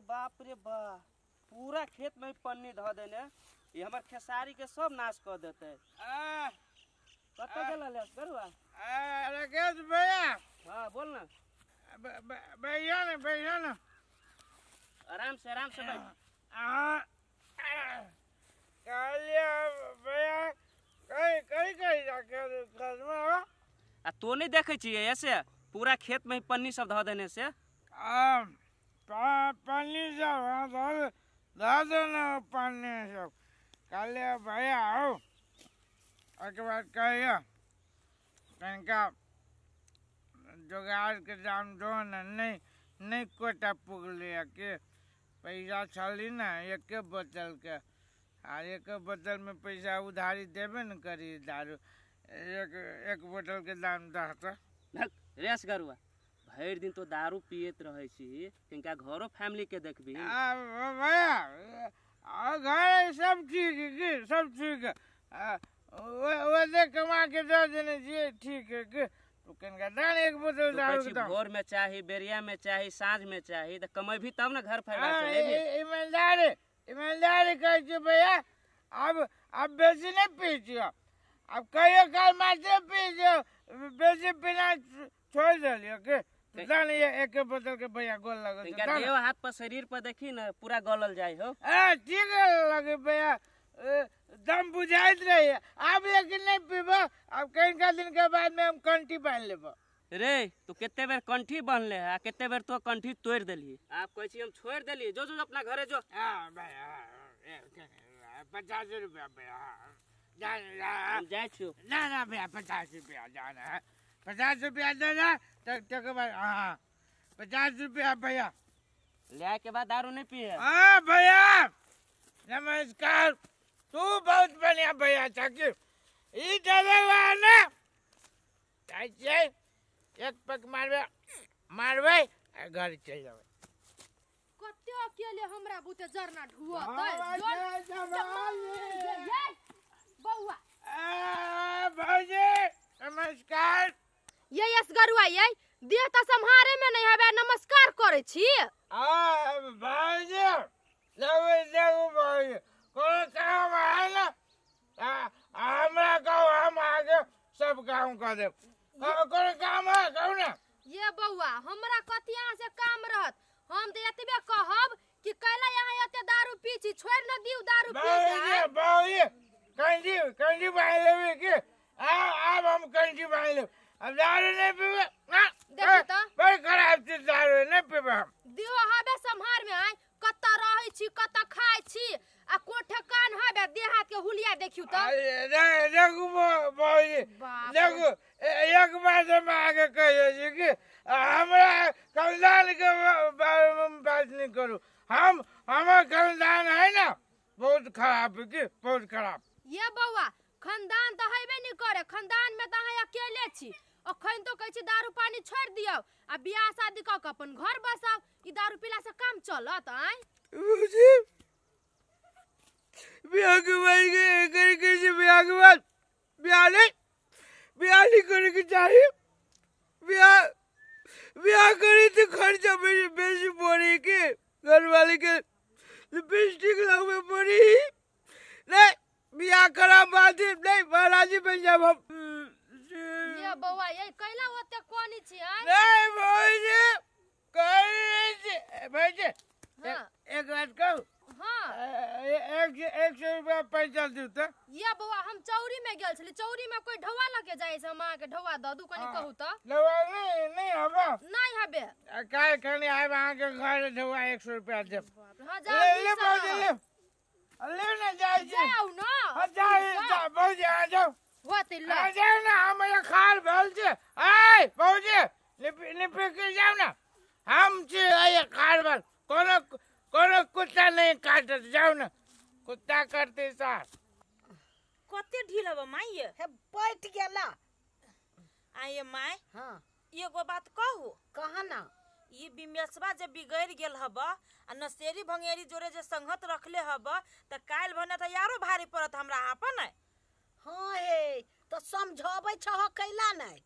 बाप रे बा, पूरा खेत में पन्नी धऽ देने, ये हमर खेसारी के सब नाश कर देते। कतऽ गेल हले गरुआ? राकेश भैया। हाँ बोल ना। भैया ने भैया ना, आराम से आराम से बैठ। कहलिए भैया कहीं कहीं कहीं जाके में आ तो नहीं देखे छियै ऐसे पूरा खेत में पन्नी सब धऽ देने से। पन्नी सब धऽ देने, पन्नी सब। कहलिए भैया आओ, ओहिके बाद कहियो कनिका जोगाड़ के दाम दो ने, नहीं नहीं कोटा पुगलिए कि पैसा छली ने एके बोतल के, आ एक बोतल में पैसा उधारी देबे न करी दारू, एक एक बोतल के दाम दहत। रेस गरुआ, भरि दिन तो दारू पियत रहै छी, तिनका घरो फैमिली के देखबी। भैया घर सब ठीक है कि सब ठीक है, ओते कमा के दऽ देने छियै, ठीक है कि तू कनिका दान एक बोतल दारू के दाम। भोर में चाही, बेरिया में चाही, साँझ में चाही, तऽ कमेबी तब ने घर परिवार चलेबी। ईमानदारी ईमानदारी कहै छी भैया, अब बेसी नहीं पी छियो, अब कहियो काल मात्र पी छियो, बेसी पीना छोड़ देलियो कि दान एक बोतल के भैया गोल लगल। देह हाथ पर शरीर पर देखी ने पूरा गलल जाय हो। ठीक लगे भैया, दम बुझाइत रही अब, लेकिन नहीं पीबो अब, कनिका दिन के बाद में हम कंठी बांध लेबो। रे तू कते बेर कंठी बांधले है, कते बेर तो कंठी तोड़ देली। आप कहै छी हम छोड़ देली, जो जो अपना घरे जो। हां भैया 50 रुपया भैया हम जाइ छियो। ना ना भैया 50 रुपया जाना है, 50 रुपया देना तक बाद। हाँ 50 रुपया भैया ले के बाद दारू नहीं पिए। हाँ भैया नमस्कार, तू बहुत बढ़िया भैया छकी, ई डलवा ना जाइ छियै एक पक मारबै मारबै आ घर चलि जेबै। कते अकेले हमरा बुते जरना ढुअतै। बौआ भौजी नमस्कार। ये यस गरुआ, ये देह त सम्हारे में नहीं हवे, नमस्कार करै छी। भौजी देखू देखू भौजी, कोनो काम है ना हमरा कहू, हम आगे सब काम कर देब, कोनो काम है कहू ना। ये बौआ हमरा कथी अहाँ से काम रहत, हम तो एतबे कहब कि कैला यहाँ एते दारू पी छी, छोड़ न दिउ दारू पी। भौजी कंजी कंजी बांध लेबी कि? आब हम कंजी बांध लेब, अब दारू नहीं पीबे। देखी त बड़ खराब चीज दारू नहीं पीबे हम। देहो हबे सम्हार में आय, कत रहै छी कत खाइ छी, आ कोठे कान हबे देह हाथ के हुलिया देखियौ त। देखू भौजी देखू, एक बात हम आगे कहै छी कि हमरा खानदान के बारे में बात नहीं करू, हम हमर खानदान है ना बहुत खराब है कि बहुत खराब। ये बौआ खानदान त हेबे नहीं करे, खानदान में त अहाँ अकेले छी, अखन तो कहै छी दारू पानी छोड़ दियौ आ बियाह शादी कऽ के अपन घर बसाउ, ई दारू पीला से काम चलत? आय भौजी बियाह के बाद करे के बियाह के बाद बियाह नहीं, बियाह नहीं करे के चाही, बियाह बियाह करे तो खर्चा बेसी पड़ी के घर वाले के लिपस्टिक लगवे पड़ी, नहीं बियाह खराब बात है, नहीं महाराज जी बन जाब हम। ये बौआ ये कैला ओते कोनी छी? नहीं भौजी कहि भौजी एक बात कहू। हाँ 100 रुपया पैसा दिउ त। ये बौआ हम चौरी में गेल छली, चौरी में कोई ढौआ लगे जाय छै, हम अहाँ के ढौआ द दू कनी कहू त। ढौआ नहीं नहीं हबे, नहीं हबे, काल्हि खनी आयब अहाँ के घर ढौआ 100 रुपया देब। हां जाउ ले भौजी ले ले ना जाइ छी, जाउ ना। हां जाउ भौजी, आ जाउ होतै ल, आ जाउ ना, हमरा खार भेल छै। आय भौजी निपि के जाउ ना, हम छी खार भेल, कोनो कोनो कुत्ता नहीं काटत, जाओ ना कुत्ता करते साथ। कते ढील हब माई ये? हे बैठ गेला। आये माई। हां एगो बात कहू? कहा ना। ई बिमसबा जे बिगड़ गेल हब आ नसेरी भंगेरी जोरे जे संगत रखले हब त काल भने त यारो भारी पड़त हमरा आपन। हां हे त समझाबै छह कैला नहीं?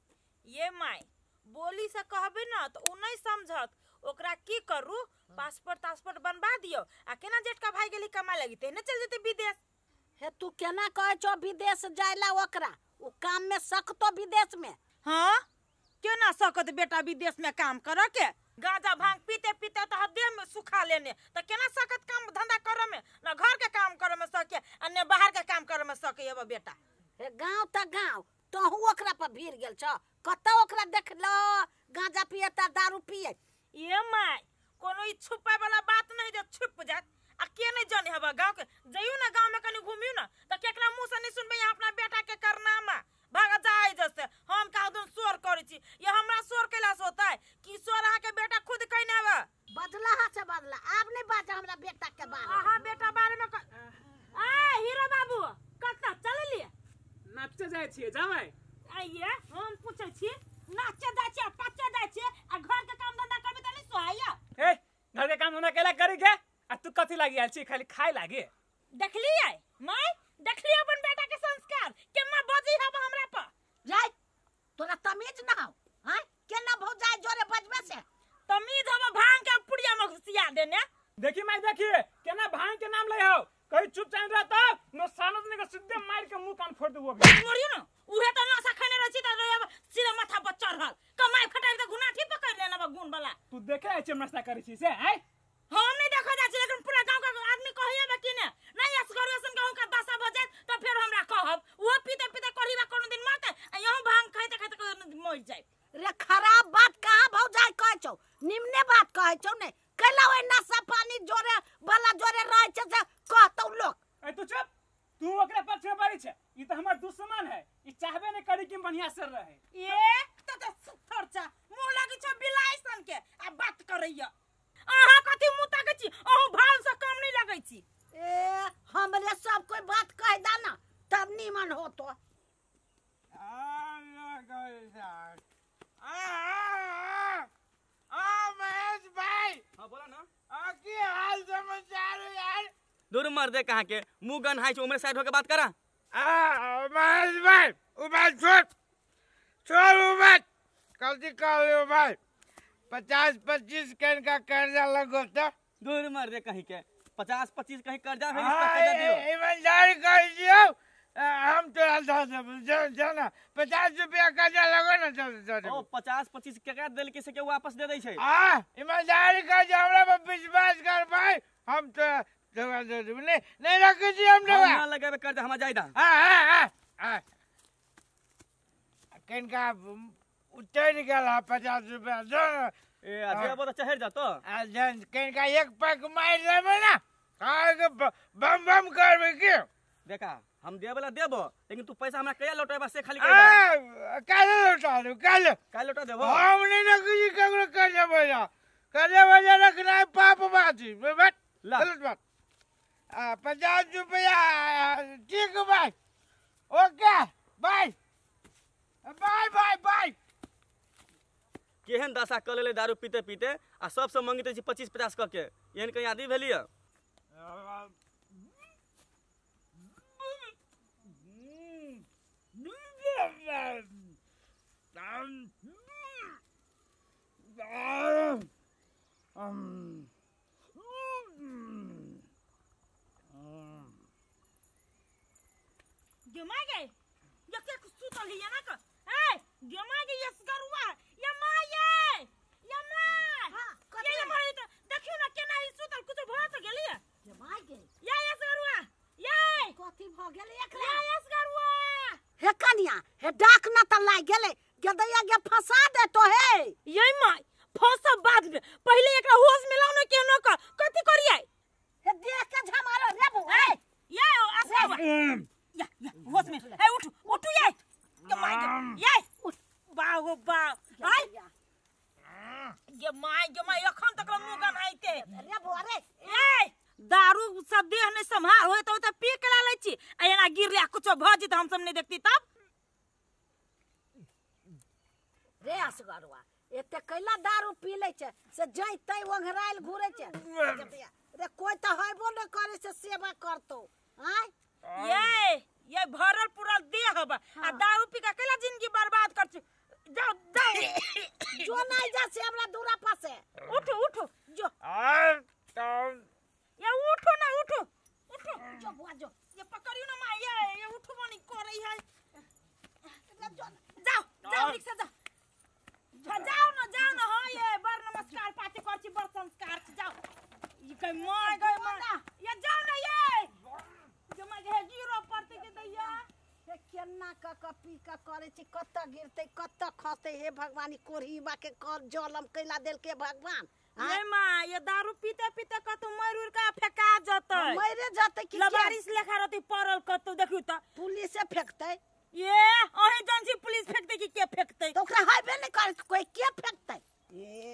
ये माई बोली से कहबे ना त उ नहीं समझत, ओकरा की करू पासपोर्ट तासपोर्ट बनवा दियो आ केना जेटका भाई गेली कमा लगी तेने चल जेते विदेश। हे तू केना कहै छौ विदेश जाइला ओकरा ओ काम में सकतो विदेश में? हां केना सकत बेटा विदेश में काम कर के गांजा भांग पीते पीते तो देह में सुखा लेने त केना सकत काम धंधा करे में न घर के काम करे में सके आ न बाहर के काम करे में सके अब बेटा। हे गांव त गांव तोहू ओकरा पर भीड़ गेल छ कत ओकरा देखलो गांजा पिए त दारू पिए। ये my कोनो ई छुपाए वाला बात नहीं जे छुप जात आ के नहीं जाने हबा गांव के जइयो ना गांव में कनी घूमियो ना त केकरा मुंह से नहीं सुनबे यहाँ अपना बेटा के करनामा भाग जाए जैसे हम कहा दुन शोर करै छी ये हमरा शोर कैला से होता है कि शोर अहाँ के बेटा खुद कहने हबा। बदला हा से बदला आब नहीं बाज हमरा बेटा के बारे अहाँ बेटा बारे में आ हीरो बाबू कत चललिए नाचे जाय छियै जाबै आइए हम पूछै छी नाचे जाय छियै पचे जाय छियै आ घर के काम धंधा करबे त नहीं सोहाइया। ए घर के काम धंधा केला करी के आ तू कथि लागी आयल छी खाली खाय लागी? देखलियै my देखलियै अपन बेटा के संस्कार केना बजी हब हमरा पर। जाय तोरा तमीज ना हो हां केना भौजाई जोरे बजबे से तमीज हब भांग के पुड़िया में घुसिया देने। देखी माई देखी केना भांग के नाम ले हो कहीं चुप चान रह त नो सानत ने के सीधे मार के मुंह कान फोड़ देबो। मरियो न उहे त नशा खाने रहै छी त सीधा माथा पर चढ़ल कमाई खटाई त गुनाठी पकड़ लेना बा गुण वाला। तू देखे आइ छी नशा करै छी से आइ? हम नहीं देखा जाय छी लेकिन पूरा गांव के आदमी कहैया बा कि ने नहीं असगर असन गांव का दशा भ जात त फेर हमरा कहब उहो पीते पीते करीबा कोनो दिन मरते आ यहूं भांग खाइते खाइते कोनो दिन मर जाय। रे खराब बात कहां भौजाई कहै छौ निमने बात कहै छौ ने कैला ओइ नशा पानी जोरे वाला जोरे रहै छै से कहतौ लोग। ए तू चुप तू ओकरा पक्ष में बारी छै ई त हमर दुश्मन है ई चाहबे नहीं करी कि बढ़िया से रहे। ए त त सुथरचा मुंह लागी छौ बिलाई सन के आ बात करैया अहाँ कथि मुंह ताकै छी अहूँ भाव से कम नहीं लगै छी। ए हमरे सब कोई बात कह दा ना तब नीमन होतो। आ महेश भाई हां बोला ना आ की हाल समाचार यार? दूर मर दे कहां के मुंह गन हाय छै उमरे साइड होके बात करा। आ महेश भाई उ बात छोड़ छोड़ उ बात कल कहलियो भाई 50-25 can का कर्जा लगो त। दूर मर दे कहीं के 50-25 कहीं कर्जा भेल कर्जा दियो। ईमानदारी कह दियो हम तोरा दऽ देब जाना 50 रुपया कर्जा लगो ना चल। ओ 50-25 केकरा देल के से के वापस दे दै छै? आ ईमानदारी कह जे हमरा पर विश्वास कर भाई हम तोरा दे देब नहीं नहीं रखै छी हम हम ना लगाबे कर्जा हमरा जाय दा। हां हां हां कनका उतर गेल 50 रुपया दो। ए आ जेबो त चढ़ जातो आ जन कनका एक पैक मार लेबै ना खाके बम बम करबै की? देखा हम देबला देबो लेकिन तू पैसा हमरा कहिया लौटेबा से खाली कह दे। काल लौटा देब काल काल लौटा देबो। हम नहीं रखै छी ककरो कर्जा बजा कर्जा बजा रखना पाप बात छी गलत बात। आ 50 रुपया ठीक भाई okay bye bye bye bye. केहन दशा कऽ लेले दारू पीते पीते आ सबसे मंगिते छी 25-50 कऽ के एहन कहीं आदमी भेलियै? गेमा गए ये के सुतल हिया ना क ए गेमा गे ये गरुआ ये मां ये ये मां हां ये मरे त देखियो ना केना ही सुतल कुछ भ त गेलिए ये मां गे ये ये गरुआ ये कथि भ गेलै एकरा ये ये गरुआ हे कनिया हे डाक ना त लाग गेलै गदैया के फंसा दे तो हे। ये मां फंसा बाद में पहले एकरा होश में लाओ ना केनो क कथि करियै हे देख के झमारो रे बौ ए ये असवा या या होश में ए उठ उठ ये ये मां ये उठ बाहो बा आई ये मां अखन तक मुंह गन्हाइते रे बौ रे ए दारू सब देह नहीं संभाल होय त पी के ला लै छी आ एना गिरले कुछो भ जित हम सब नहीं देखती तब। रे असगरवा एते कैला दारू पी लै छै से जइतै ओंघराइल घुरै छै रे कोई त होइबो न करे से सेवा करतो आय ये भरल पुरल देह हबा आ दारू पी के कैला जिंदगी बर्बाद कर छी। जाओ जाओ जो नहीं जा से हमरा दूरा पासे उठ उठ जो ये उठो ना उठो उठो जो बुआ जो ये पकड़ियो ना मां ये उठो बनी करई है जाओ जाओ रिक्शा जाओ जाओ ना जाओ ना। हां ये बर नमस्कार पाती कर छी बर संस्कार छी जाओ। ई कह मां गए मां ये जाओ ना ये जमा के गिरो पड़ते के दैया हे केना क क पी क करे छी कत गिरते कत खसते हे भगवान ई कोढ़ी बा के कर जलम कैला देलके भगवान। ये मां ये दारू पीते पीते कतौ मर उर का फेका जतै मरे जतै कि लबारिश लेखा रहतै पड़ल कतौ देखियौ त पुलिस फेकतै। ये अहीं जान छी पुलिस फेकतै कि के फेकतै त ओकरा हेबे नै करे कोई के फेकतै। ए